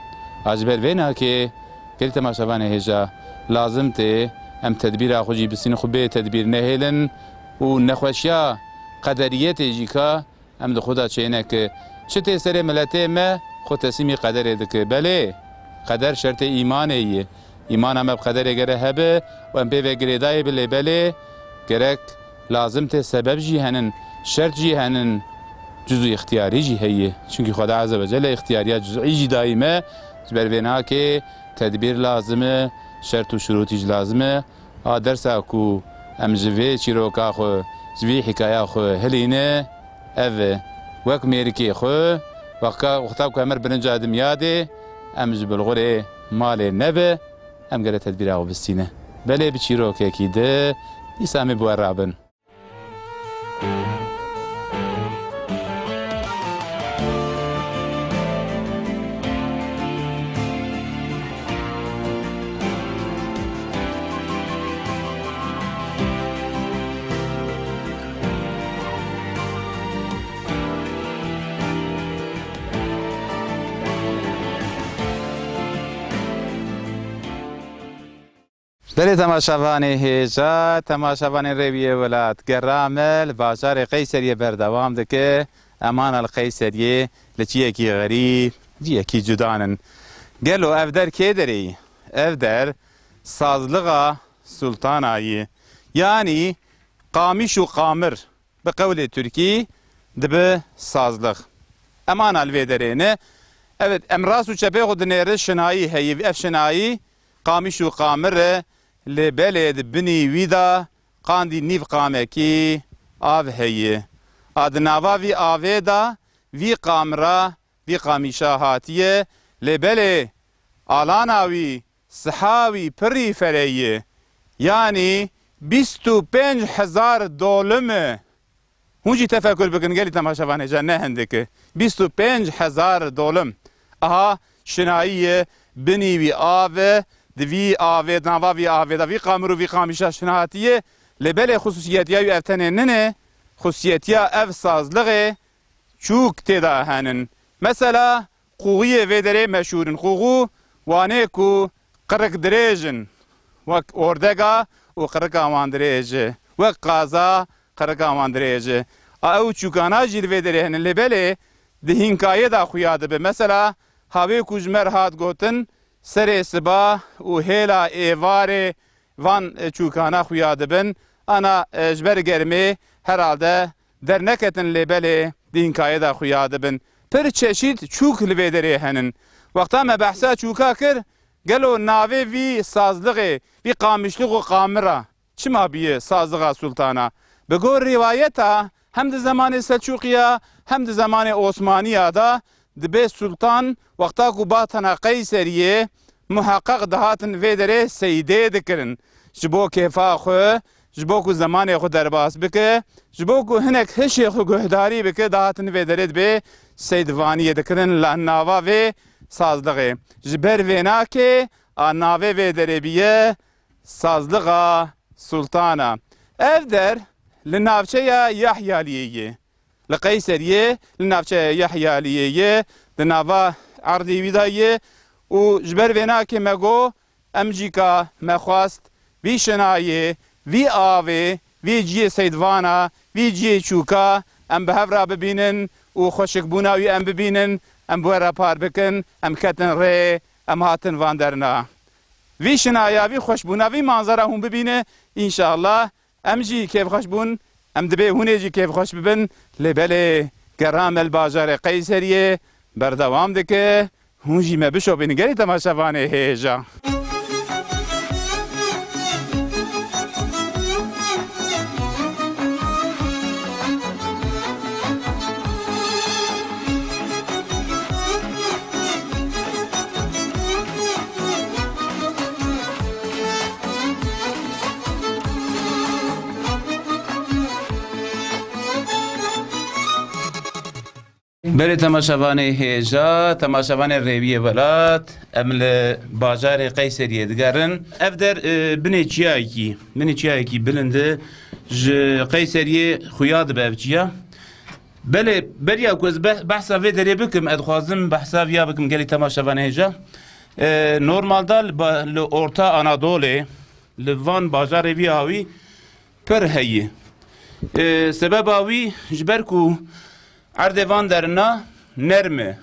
A ji ber vê nakê, gelî temaşevanê hêja, lazim tê em tedbîra xwe jî bisînin, xwe bê tedbîr nehêlin û nexweşiya qederiyetê jî ka em di xwe de çêneke. Çi tê serê miletê me, xwe teslîmî qederê dike. Belê, qeder şertê îmanê ye. Îmana me bi qederê gere hebe û em pê ve girêdayî bi, lê belê gerek lazim tê sebeb jî henin, şert jî henin. Cüz û îxtiyarî jî heye. Çimkî Xweda Azze ve Celle îxtiyariya cüz'î jî dayî me. Ji ber vê nakê tedbîr lazim e, şert û şurûtî jî lazim e. A dersa ku em ji vê çîroka xwe, ji vî hîkaya xwe hilîne, ev e. Wek mêrikê xwe, wexka, wexta ku em her birinca dinya dê, em ji bilxurê malê nebe, em gere tedbîra xwe bistîne. Belê bi çîrokekî di, dîsa em ê bi we rabin. Belê temaşevanê hêja, temaşevanê Rêwiyê Welat, gera me li bajarê Qeyseriyê berdewam dike. Em ana li Qeyseriyê, li ciyekî xerîb, ciyekî cuda nin. Gelo ev der kê derê yî? Ev der sazlixa Sultana yî. Yanî qamîş û qamir. Bi qewlê tirkî dibe sazlix. Em ana li vê derê ne. Evet, em rast û çepê xwe dinêrin, şinayî heye. Ev şinayî qamîş û qamir e, lê belê di binî wî de qandî nîv qamekî av heye. A di nava vî avê de vî qamira, vî qamîşa hatiye, lê belê alana wî, siha wî pirî fereyî, yanî bîst û pênc hezar dolim e. Hûn jî tefekur bikin, gelî temaşevanê hêja, ne hindik e. Bîst û pênc hezar dolim. Aha, şinayî ye, binî wî av e, di vî avê, di nava vî avê de, vî qamir û vî qamîşa şina hatiye, lê belê xusûsiyetiya wî ev tenê nine, xusûsiyetiya ev sazlixê, çûk tê de henin. Mesela, qûxiyê vê derê meşhûr in. Qûxû wanê ku qirik dirêj in. Wek ordega û qirika wan dirêj e. Wek qaza, qirika wan dirêj e. A ew çûkana jî li vê derê henin. Lê belê di hînkayê de xuya dibe. Mesela, havê ku ji me re hat gotin, serê siba û hêla êvarê van, e, çûkana xuya dibin. Ana, e, ji ber germê herhalde derneketin, lê belê di hînkayê de xuya dibin. Pir çeşît çûk li vê derê henin. Wexta me behsa çûka kir, gelo navê vî sazlixê, vî qamîşlix û qamira çima bûye sazlixa sultana? Bi gor rîwayeta, hem di zemanê Selçûqiya, hem di zemanê Osmaniya de, dibê sultan wexta ku batana Qeyseriyê, muheqeq dihatin vê derê seydê dikirin. Ji bo kêfa xwe, ji bo ku zemanê xwe derbas bike, ji bo ku hinek hişê xwe guhdarî bike, dihatin vê derê dibê seydvaniyê dikirin, la nava vê sazlixê. Ji ber vê nakê a navê vê derê bûye Sazlixa Sultana. Ev der li navçeya Yahyaliyê ye. Li Qeyseriyê li navçeya Yahyaliyê ye, di nava erdê wî de ye û ji ber vê nakê me got, em jî ka me xwest vî şinayê, vî avê, vî ciyê seydvana, vî ciyê çûka em bi hev re bibînin û xweşikbûna wî em bibînin, em bi we re par bikin, em ketin rê, em hatin van derna. Vî şinaya, vî xweşbûna, vî manzera hûn bibîne, înşallah. Em jî kêfxweş bûn, em dibê hûn ê jî kêfxweş bibin. Lê belê, gera me li bajarê Qeyseriyê berdewam dike. Hûn jî me bişopînin, gelî temaşevanê hêja. Belê temaşevanê hêja, temaşevanê Rêwiyê Welat, em li bajarê Qeyseriyê digerin. Ev der, e, binê çiyayekî, binê çiyayekî bilind e, ji Qeyseriyê xuya dibe ev çiya. Belê, beriya ku ez beh-, behsa vê derê bikim, ez dixwazim behsa viya bikim gelî temaşevanê hêja. E, normalde li ba-, li Orta Anadolê, li van bajarê vî awî pir heye. E, sebeba wî ji ber ku erdê van derina nerm e.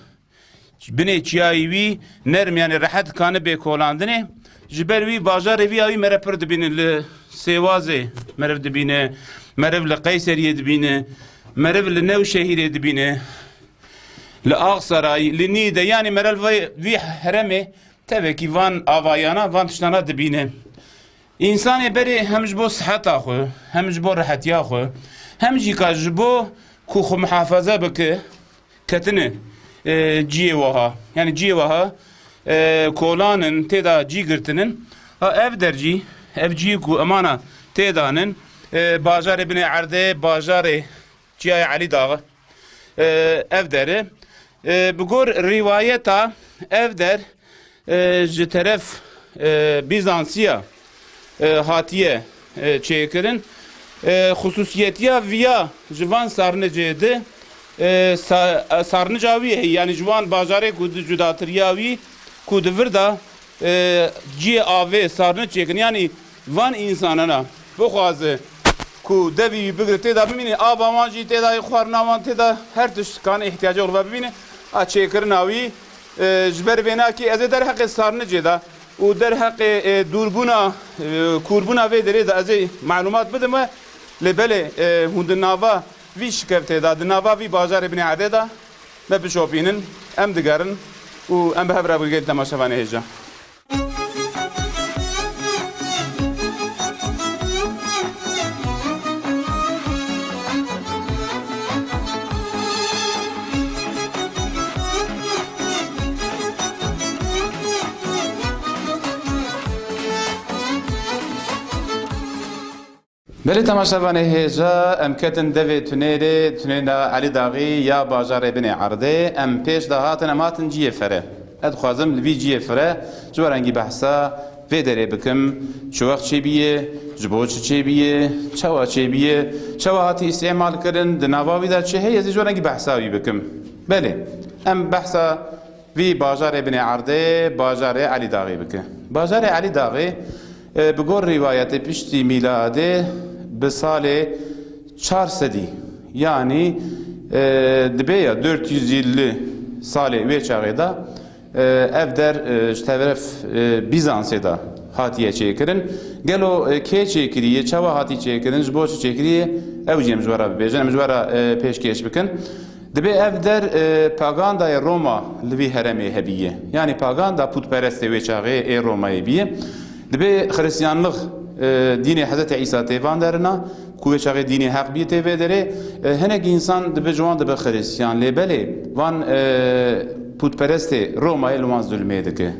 Binê çiyayî wî nerm, yani rehet dikane bê kolandinê. Ji ber wî bajarê vî awî mere pir dibîne, li Sêwazê meriv dibîne, meriv li Qeyseriyê dibîne. Meriv li Newşehîrê dibîne, li Axsarayê, li Nîde, yanî meriv vê, vî heremê tevekî van avayana, van tiştana dibîne. Însanê berê hem ji bo siheta xwe, hem ji bo rehetiya xwe, hem jî ka ji bo ku xwe muhafaza bike, ketine, e, ciyê wiha. Yanî ciyê wiha, e, kolan in, tê de cî girtin in. Ha, ev der jî, ev ciyê ku emana tê de nin, e, bajarê binê erdê, bajarê Çiyayê Elî Daxê, e, ev der e. E, bi gor rîwayeta ev der, e, ji teref, e, Bîzansiya, e, hatiye, e, çêkirin. E, xusûsiyetiya viya ji van sarnicê di, e, sa-, e, sarnica wî heye, yanî ji wan bajarê ku di cudatiriya wî ku di vir de, e, ciyê avê sarnic çêkin, yanî van însanana bixwaze ku devî wî bigire tê de bimîne, ava wan jî tê de, xwarina wan tê de, her tişt kan îhtiyacê xwe bimîne, a çêkirina wî, e, ji ber vê nakê ez ê derheqê sarnicê de û derheqê, e, dûrbûna, e, kûrbûna vê derê de ez ê malûmat bidim we. Lê belê, e, hûn di nava vî şikeftê de, di nava vî bajarê binê erdê de me bişopînin, em digerin û em bi hev re bigel temaşevanê hêja. Belê temaşevanê hêja, em ketin devê Tunêrê, Tunêra Elî Daxî ya bajarê binê erdê. Em pêş de hatin, em hatin ciyê fere. Ez dixwazim li vî ciyê fire ji we rengî behsa vê derê bikim. Çi wext çêbûye, ji bo çi çêbûye, çawa çêbûye, çawa hatî îstîmal kirin, di nava wî de çi heye, ez ê ji we rengî behsa wî bikim. Belê, em behsa vî bajarê binê erdê, bajarê Elî Daxî bike. Bajarê Elî Daxî, e, bi gor rîwayetê piştî mîladê bi salê çar sedî, yanî, e, dibe ya dört yüz elli salê wê çaxê de, e, ev der, e, ji teref, e, Bîzansê de hatiye çêkirin. Gelo, e, kê çêkiriye, çawa hatî çêkirin, ji bo çi çêkiriye, ew jî em ji we re bibêjin, em ji we re, e, pêşkêş bikin. Dibê ev der, e, pagandayê Roma li vî heremê hebiye. Yanî paganda pûtperestê wê çaxê ê Romayê biye. Dibê xiristiyanlix, e, dînê Hezretê Îsa tê van derina, ku wê çaxê dînê heq biye tê vê derê. E, hinek însan dibe ji wan dibe xiristiyan. Lê belê van, e, pûtperestê Romayê li wan zulmê dike.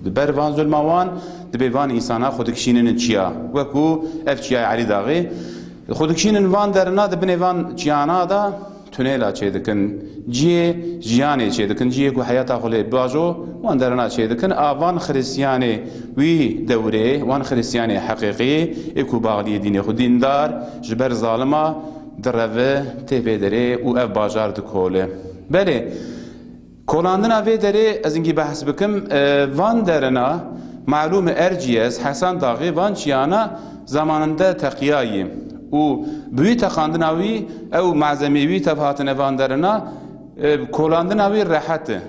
Di ber van zulma wan dibê van însana xwe dikişînin çiya. Wekû ev çiyayê Elî Daxê. Xwe dikişînin van derina, di binê van çiyana de tunela çêdikin, cihê jiyanê çêdikin, cihê ku heyata xwe lê bajo wan derina çêdikin. A van xiristiyanê wî dewrê, wan xiristiyanê heqîqî, ê ku baxliyê dînê xwe dîndar, ji ber zalima direve tê vê derê û ev bajar dikole. Belê, Kolandina vê derê ez hingî behs bikim, e, van derina malûm e Erciyes, Hesen Daxê, van çiyana zamaninde teqiyayî û bi wî teqandina wî ew malzemê wî tev hatine van derina, e, kolandina wî rehet e.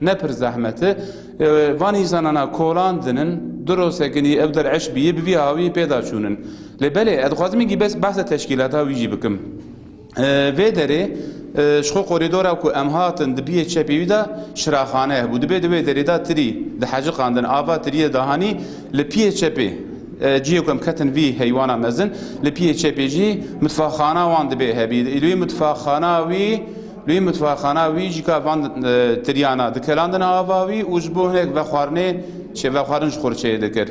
Ne pir zehmet e. E, van însanana kolandinin, du roj sekinî ev der eş bîyî, bi vî hawî pê de çûnin. Lê belê, ez dixwazim hingî bes behsa teşkîlata wî jî bikim. E, vê derê, e, ji xwe korîdora ku em hatin di biyê çepê wî de şiraxane hebû. Dibê di wê derê de tirî diheciqandin, ava tiriyê dahanî li piyê çepê, e, cihê ku em ketin vî heywana mezin, li piyê çepê jî mitfaxana wan dibê hebî. Li wê mitfaxana wî, li wê mitfaxana wî jî ka van, e, tiriyana dikelandin ava wî û ji bo hinek vexwarinê çê, vexwarin ji xwe çê dikir.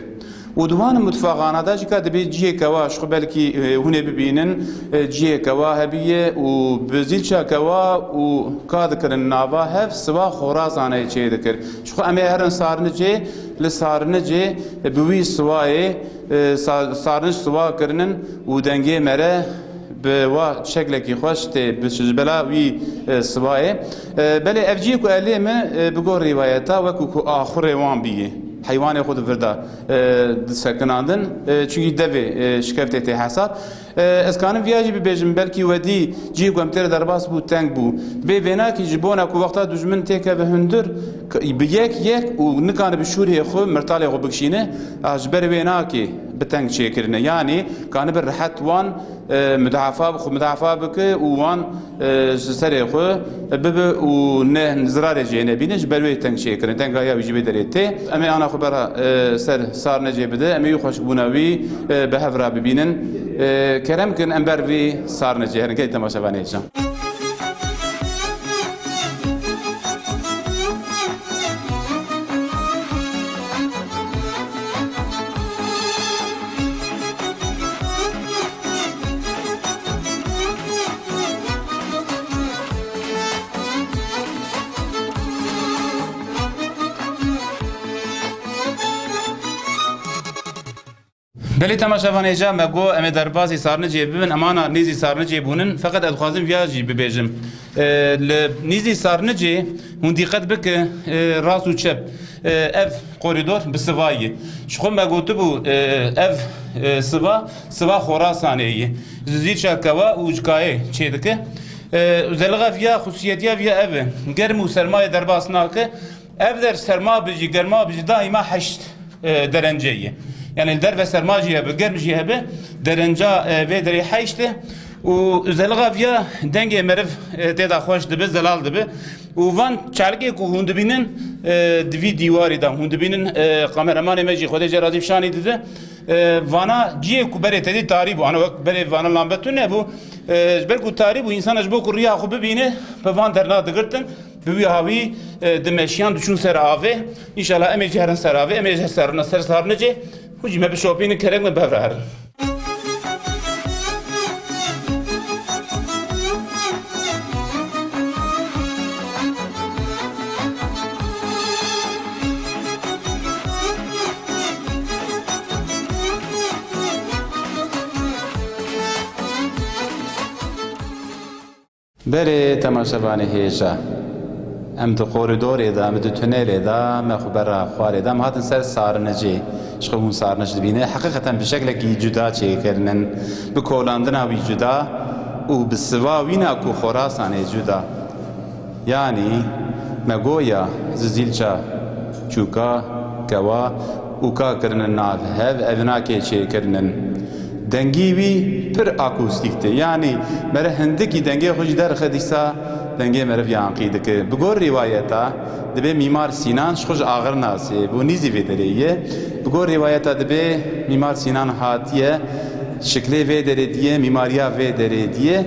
Û di wan mutfaxana de jî ka dibê cihê kewa, ji xwe belkî, e, hûn ê bibînin, e, cihê kewa hebiye û bi zîlça kewa û ka dikirin nava hev siwa xorazanê çê dikir. Ji xwe em ê herin sarnicê, li sarnicê, e, bi wî siwayê, e, sa-, sarnic siwa kirinin û dengê mere bi wa şeklekî xweş tê bi ji bela wî, e, siwayê. E, belê ev cihê ku elê me, e, bi gor rîwayeta wekû ku axurê wan bîyî. Heywanê xwe di vir de, e, disekinandin, e, çunkî devê, e, şikeftê tê hesab. E, ez kanim viya jî bibêjim, belkî wedî cihê ku em tê re derbas bû, teng bû. Dibê vênakî ji bona ku wexta dujmin têkeve hundir, k-, bi yek yek û nikane bi şûrê xwe, mirtalê xwe bikişîne, a, ji ber vênakê bi teng çêkirine. Yanî kanibe rehet wan, e, mudafa, xwe mudafa bike û wan, e, ji serê xwe bibe û ne zirarê jê nebîne, ji ber wê teng çêkirin. Denga ya wî ji vê derê tê. Em ê ana xwe bera, e, ser sarnecê bide, em ê wî xweşikbûna wî, e, bi hev re bibînin. E, kerem kin em ber vî sarnecê herin. Gelî temaşevanê hêja. Belê temaşevanê hêja, me got em ê derbasî sarnicê bibin, em ana nêzî sarnicê bûnin, feqet ez dixwazim viya jî bibêjim. E, li nêzî sarnicê hûn dîqet bike, e, rast û çep, e, ev korîdor bi siva ye. Ji xwe me gotibû, e, ev, e, siva, siva Xorasanê ye. Ji Zîlça Kewa û ji Kayê çêdike. E, û zelixa viya, xusûsiyetiya viya ev e. Germ û sermayê derbas nake. Ev der serma bi jî, germa bi jî daîma heşt, e, derence ye. Yani li derve serma jî hebe, germ jî hebe, derenca, e, vê derê heşt e. Û zelixa viya dengê meriv, e, tê de xweş dibe, zelal dibe. Û van çalikê ku hûn dibînin, e, di vî dîwarî de hûn dibînin, e, kameramanê me jî Xwedê jê razî fişanî dide. E, vana ciyê ku berê tedî tarî bû, ana wek berê vana lambe tune bû. E, ji ber ku tarî bû, însana ji bo ku riya xwe bibîne, bi van derna digirtin. Bi wî hawî, e, dimeşiyan diçûn ser avê. Înşallah em ê jî herin ser avê, em ê jî ser, ser sarnicê. Hûn jî me bişopînin, kerem me bi hev re herin. Belê temaşevanê hêja. Em di korîdorê de, em di tunelê de, me xwe bera xwarê de, em hatin ser sarnicê. Ji xwe hûn sarnic dibîne. Heqîqeten bi şeklekî cuda çêkirinin. Bi kolandina wî cuda û bi siva wîna ku Xorasanê cuda. Yanî me goya ji Zîlça, Çûka, Kewa û ka kirinin nav hev, evinakê çêkirinin. Dengî wî pir akustîk tê. Yanî mere hindikî dengê xwe jî derxe dîsa dengê meriv yanqî dike. Bi gor rîwayeta dibê Mîmar Sînan ji xwe ji Axirnasê bû, nîzî vê derê ye. Bi gor rîwayeta dibê Mîmar Sînan hatiye şiklê vê derê diye, mîmariya vê derê diye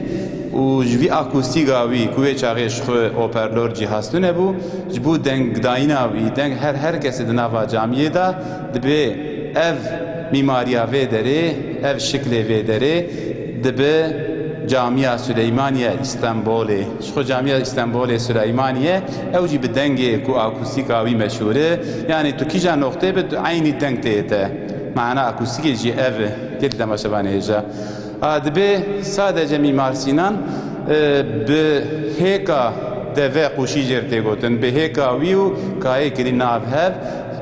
û ji vî akustîga wî ku wê çaxê ji xwe operlor cîhaz tune bû, ji bo dengdayîna wî, deng her, her kesê di nava camiyê de dibê ev mîmariya vê derê, ev şiklê vê derê dibe Camiya Süleymaniye Îstenbolê. Ji xwe Camiya Îstenbolê Süleymaniye, ew jî bi dengê ku akustîka wî meşhûr e. Yanî tu kîja noqtê bi, tu eynî deng tê te. Mana akustîkê jî ev e. Gelî temaşevanê hêja. A, dibê sadece Mîmar Sînan, e, bi hêka deve qûşî jê re tê gotin, bi hêka wî û kayê kirî nav hev,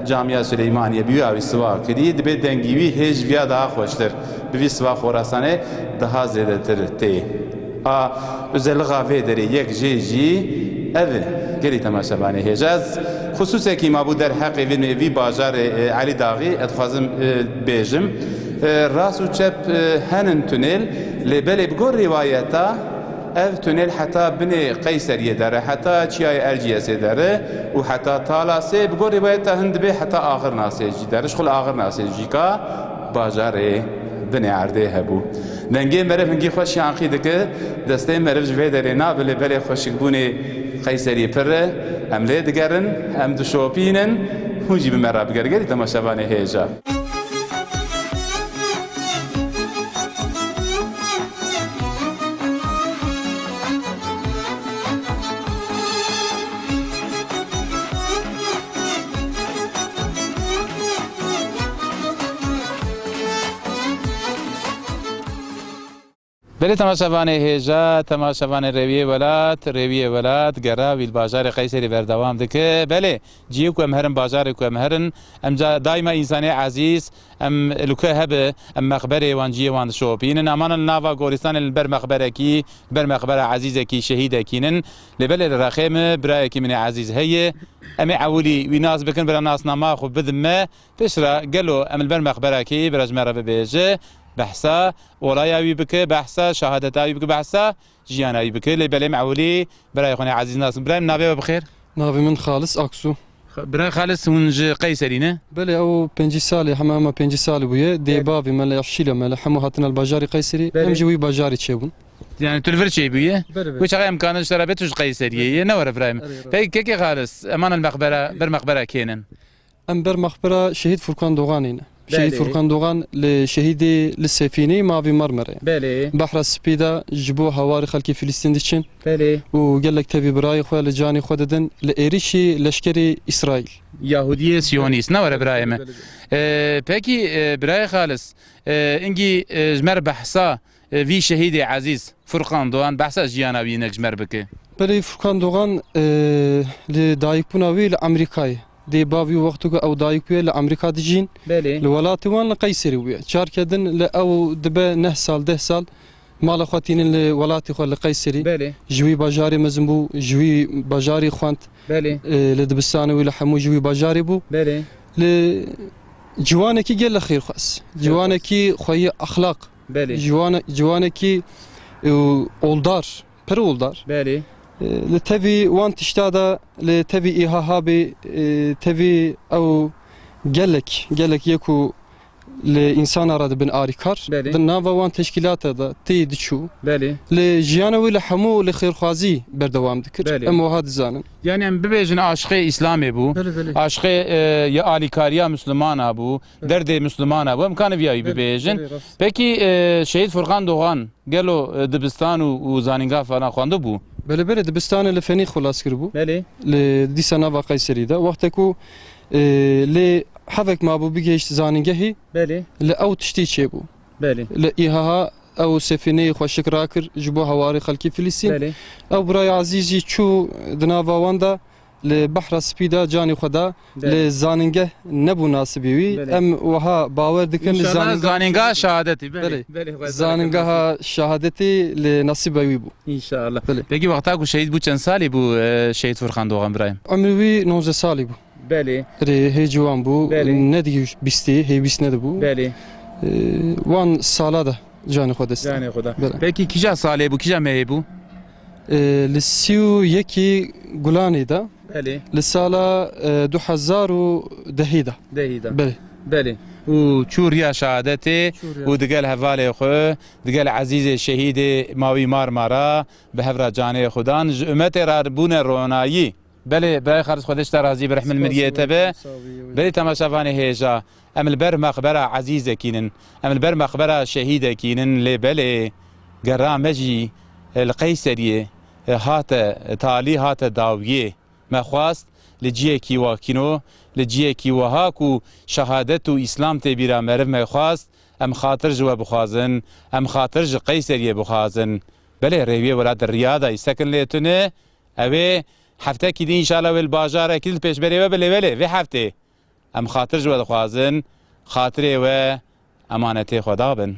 Camiya Süleymaniye bi wî awî siwa kirî, dibê dengî wî hê ji viya daha xweştir, bi vî siva Xorasanê daha zêdetir tê. A, uzelixa vê derê yek jê jî ev e. Gelî temaşevanê hêja. Ez xisûsekî mabû derheqê vê, vî bajarê, e, Elî Daxî, ez dixwazim, e, bêjim. E, rast û çep, e, henin tunêl, lê belê bi gor rîwayeta ev tunêl heta binê Qeyseriyê dere, heta çiyayê Erciyesê dere û heta Talasê, bi gor rîwayeta hin dibê heta Axirnasê jî dere, ji xwe li Axirnasê jî ka bajarê binê erdê hebû. Dengê meriv hingî xweş yanqî dike, destê meriv ji vê derê nabe, lê belê xweşikbûnê Qeyserî pir e. Em lê digerin, em dişopînin, hûn jî bi me re bigerin. Gelî temaşevanê hêja. Belê temaşevanê hêja, temaşevanê Rêwiyê Welat, Rêwiyê Welat gera wî li bajarê Qeyserî berdewam dike. Belê, cihê ku em herin, bajarê ku em herin, em ca-, daîma însanê ezîz, em li ku hebe, em mexberê wan, cihê wan dişopînin. Em ana li nava goristanê li ber mexberekî, li ber mexbera ezîzekî, şehîdekî nin. Lê belê li rexê min, birayekî min ê ezîz heye. Em ê ewilî wî nas bikin, bira nasnama xwe bidin me. Piştre gelo em li ber mexberekî, bira ji me re bibêje, behsa olaya wî bike, behsa şehadeta wî bike, behsa jiyana wî bike. Lê belê em ewilî birayê xwe nê ezîz nasin. Birayê min, navê we bi xêr? Navê min Xalis Aksu. Xa-, birayê Xalis, hûn ji Qeyserî ne? Belê, ew pêncî salê, hema hema pêncî salê bûye. Dê Belê. Bavê me li Şîla me li hemû hatine li bajarê Qeyserî. Belê. Em ji wî bajarê çêbûn. Yani tu li vir çêbûye? Belê, belê. Wê çaxa emkanin ji te re be tu ji Qeyseriyê yê, ne were birayê min. Erê, erê. Peki kekê Xalis, em ana li mexbera, ber mexbera kê nin? Em ber mexbera Şehîd Furkan Doğanê ne. Şehîd Belê. Furkan Doğan li şehîdê li Sefîneyê mavî Marmerê. Belê. Behra Spî de ji bo hawarê xelkê Filistîn diçin. Belê. Û gelek tevî birayê xwe li canê xwe didin li êrişî leşkerê Îsraîl. Yahudiyê Siyonîst, ne were birayê me. Belê, belê. Ee, peki, e, birayê Xalis, e, ingî, e, ji me re behsa, e, vî şehîdê ezîz Furkan Doğan, behsa jiyana wî hinek ji me re bike. Belê, Furkan Doğan, e, li dayikbûna wî li Amerîkayê. Dê bavî wextê ku ew dayik bûye li Amerîka dijîn. Belê. Li welatê wan li Qeyserî bûye. Carke din li ew dibe neh sal, deh sal mala xwe tînin li welatê xwe li Qeyserî. Belê. Ji wî bajarê mezin bû, ji wî bajarê xwend. Belê. E, li dibistanê wî li hemû ji wî bajarê bû. Belê. Li ciwanekî gelek xêrxwaz. Xêrxwaz. Ciwanekî xweyî exlaq. Belê. Ciwane-, ciwanekî, e, oldar. Pir oldar. Belê. E, li tevî wan tişta de, li tevî îhaha bê, e, tevî ew gelek, gelek yê ku li însana re dibin arîkar. Belê. Di nava wan teşkîlata de tê diçû. Belê. Li jiyana wî li hemû li xêrxwazî berdewam dikir. Belê. Em wiha dizanin. Yani em bibêjin aşiqê Îslamê bû. Belê, belê. Aşiqê, e, ya alîkariya Mislimana bû. Belê. Derdê Mislimana bû. Em kanin viya wî Belê, bibêjin. Belê, rast. Peki, e, Şehîd Furkan Doğan, gelo, e, dibistan û, û zanîngeha falan xwendibû? Belê, belê, dibistanê li Fenî xilas kiribû. Belê. Li dîsa nava Qeyserî de. Wextê ku, e, lê hevek mabû bigihişt zanîngehê, Belê. Li ew tiştî çêbû. Belê. Li îhaha ew sefîneyê xweşik rakir ji bo hawarê xelkê Filistîn. Belê. Ew birayê ezîz jî çû di nava wan de, li Behra Spî de canê xwe da, Belê. Li zanîngeh nebû nasibê wî. Belê. Em wiha bawer dikin li İnşallah zanîngeh zanîngeha şehadetî. Belê, Belê. Belê, xwezar Zanîngeha şehadetî li nasîba wî bû. İnşallah. Belê. Peki wexta ku şehîd bû çend salî bû, e, Şehîd Furkan Doğan birayê? Umrê wî nozdeh salî bû. Belê. Erê, hê ciwan bû. Belê. Nedigî bîstê, hê bîst nedibû. Belê. E, wan sala de canê xwe dest da. Canê xwe da. Belê. Peki kîja salê bû, kîja mehê bû? E, li sî û yekê Gulanê de. Belê. Li sala, e, du hezar û dehê de. Dehê de. Belê. Belê. Û çû riya şehadetê Çû riya. Û digel hevalê xwe, digel ezîzê şehîdê mawî Marmara bi hev re canê xwe dan. Ji umetê re bûne ronayî. Belê, birayê Xalis, Xwedê ji te razî be, rehmil miriyê te be. Spas, spas, spas. Belê, temaşevanê hêja, em li ber mexbera ezîzekî nin, em li ber mexbera şehîdekî nin, lê belê, gera me jî, e, li Qeyseriyê, e, hate talî, hate dawiyê. Me xwest li ciyekî wakîno, li ciyekî wiha ku şehadet û Îslam tê bîra meriv, me xwest em xatir ji we bixwazin, em xatir ji Qeyseriyê bixwazin. Belê, Rêwiyê Welat di riya de yî, sekin lê tune, Ew ê heftekî din înşallah wê li bajarekî li pêşberê we be, lê belê vê heftê em xatir ji we dixwazin, xatirê we emanetê Xweda bin.